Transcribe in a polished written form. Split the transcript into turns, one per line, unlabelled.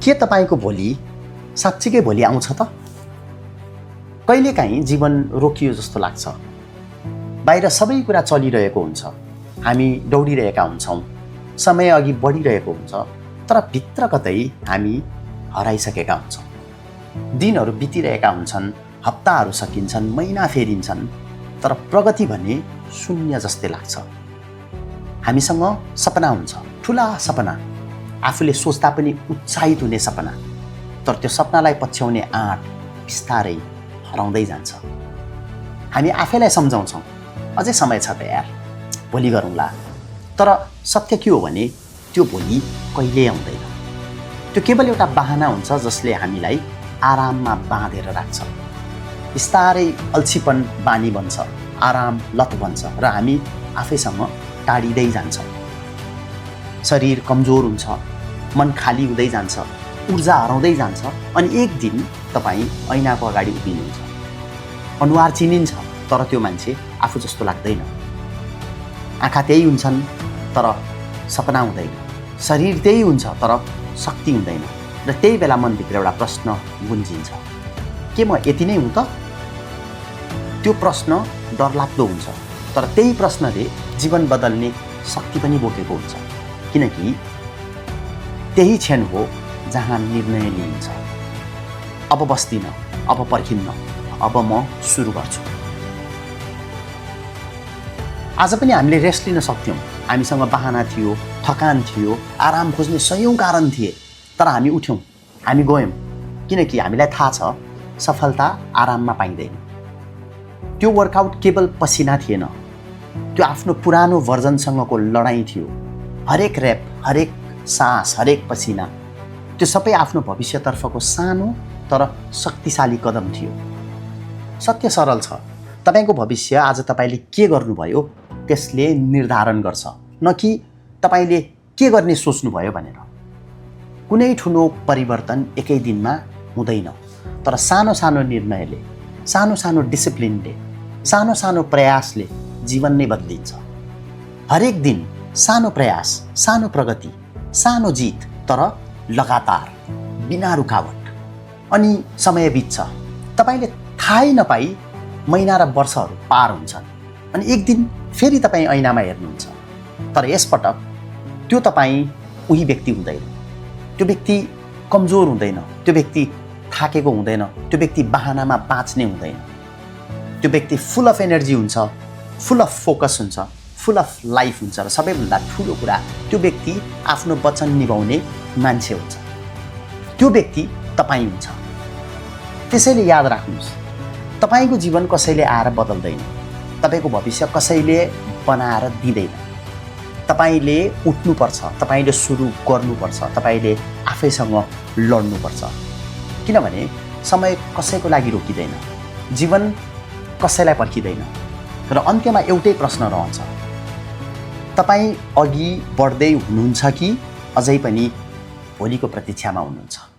के तपाईको भोलि साँच्चीकै भोलि आउँछ त? कहिलेकाहीँ जीवन रोकियो जस्तो लाग्छ। बाहिर सबै कुरा चलिरहेको हुन्छ, हामी दौडिरहेका हुन्छौँ, समय अघि बढिरहेको हुन्छ, तर भित्र कतै हामी हराइसकेका हुन्छौँ। दिनहरू बितिरहेका हुन्छन्, हप्ताहरू सकिन्छन्, महिना फेरिन्छन्, तर प्रगति भने शून्य जस्तै लाग्छ। हामीसँग सपना हुन्छ, ठुला सपना, आफूले सोच्दा पनि उत्साहित हुने सपना, तर त्यो सपनालाई पछ्याउने आँट बिस्तारै हराउँदै जान्छ। हामी आफैलाई सम्झाउँछौँ, अझै समय छ त यार, भोलि गरौँला। तर सत्य के हो भने त्यो भोलि कहिल्यै आउँदैन। त्यो केवल एउटा बहाना हुन्छ जसले हामीलाई आराममा बाँधेर राख्छ। बिस्तारै अल्छीपन बानी बन्छ, आराम लत बन्छ र हामी आफैसँग टाढिँदै जान्छौँ। शरीर कमजोर हुन्छ, मन खाली हुँदै जान्छ, ऊर्जा हराउँदै जान्छ, अनि एक दिन तपाईँ ऐनाको अगाडि उभिनुहुन्छ। अनुहार चिनिन्छ, तर त्यो मान्छे आफू जस्तो लाग्दैन। आँखा त्यही हुन्छन्, तर सपना हुँदैन। शरीर त्यही हुन्छ, तर शक्ति हुँदैन। र त्यही बेला मनभित्र एउटा प्रश्न गुन्जिन्छ, के म यति नै हुँ त? त्यो प्रश्न डरलाग्दो हुन्छ, तर त्यही प्रश्नले जीवन बदल्ने शक्ति पनि बोकेको हुन्छ। किनकि त्यही क्षण हो जहाँ निर्णय लिइन्छ, अब बस्दिनँ, अब पर्खिन्न, अब म सुरु गर्छु। आज पनि हामीले रेस्ट लिन सक्थ्यौँ। हामीसँग बहाना थियो, थकान थियो, आराम खोज्ने सयौँ कारण थिए, तर हामी उठ्यौँ, हामी गयौँ, किनकि हामीलाई थाहा छ सफलता आराममा पाइँदैन। त्यो वर्कआउट केवल पसिना थिएन, त्यो आफ्नो पुरानो भर्जनसँगको लडाइँ थियो। हरेक र्याप, हरेक सास, हरेक पसिना, त्यो सबै आफ्नो भविष्यतर्फको सानो तर शक्तिशाली कदम थियो। सत्य सरल छ, तपाईँको भविष्य आज तपाईँले के गर्नुभयो त्यसले निर्धारण गर्छ, न कि तपाईँले के गर्ने सोच्नुभयो भनेर। कुनै ठुलो परिवर्तन एकै दिनमा हुँदैन, तर सानो सानो निर्णयले, सानो सानो डिसिप्लिनले, सानो सानो प्रयासले जीवन नै बदलिन्छ। हरेक दिन सानो प्रयास, सानो प्रगति, सानो जित, तर लगातार, बिना रुकावट। अनि समय बित्छ, तपाईँले थाहै नपाई महिना र वर्षहरू पार हुन्छन्, अनि एक दिन फेरि तपाईँ ऐनामा हेर्नुहुन्छ। तर यसपटक त्यो तपाईँ उही व्यक्ति हुँदैन, त्यो व्यक्ति कमजोर हुँदैन, त्यो व्यक्ति थाकेको हुँदैन, त्यो व्यक्ति बहानामा बाँच्ने हुँदैन। त्यो व्यक्ति फुल अफ एनर्जी हुन्छ, फुल अफ फोकस हुन्छ, फुल अफ लाइफ हुन्छ, र सबैभन्दा ठुलो कुरा त्यो व्यक्ति आफ्नो वचन निभाउने मान्छे हुन्छ। त्यो व्यक्ति तपाईँ हुन्छ। त्यसैले याद राख्नुहोस्, तपाईँको जीवन कसैले आएर बदल्दैन, तपाईँको भविष्य कसैले बनाएर दिँदैन। तपाईँले उठ्नुपर्छ, तपाईँले सुरु गर्नुपर्छ, तपाईँले आफैसँग लड्नुपर्छ। किनभने समय कसैको लागि रोकिँदैन, जीवन कसैलाई पर्खिँदैन, र अन्त्यमा एउटै प्रश्न रहन्छ, तपाईँ अघि बढ्दै हुनुहुन्छ कि अझै पनि भोलिको प्रतीक्षामा हुनुहुन्छ?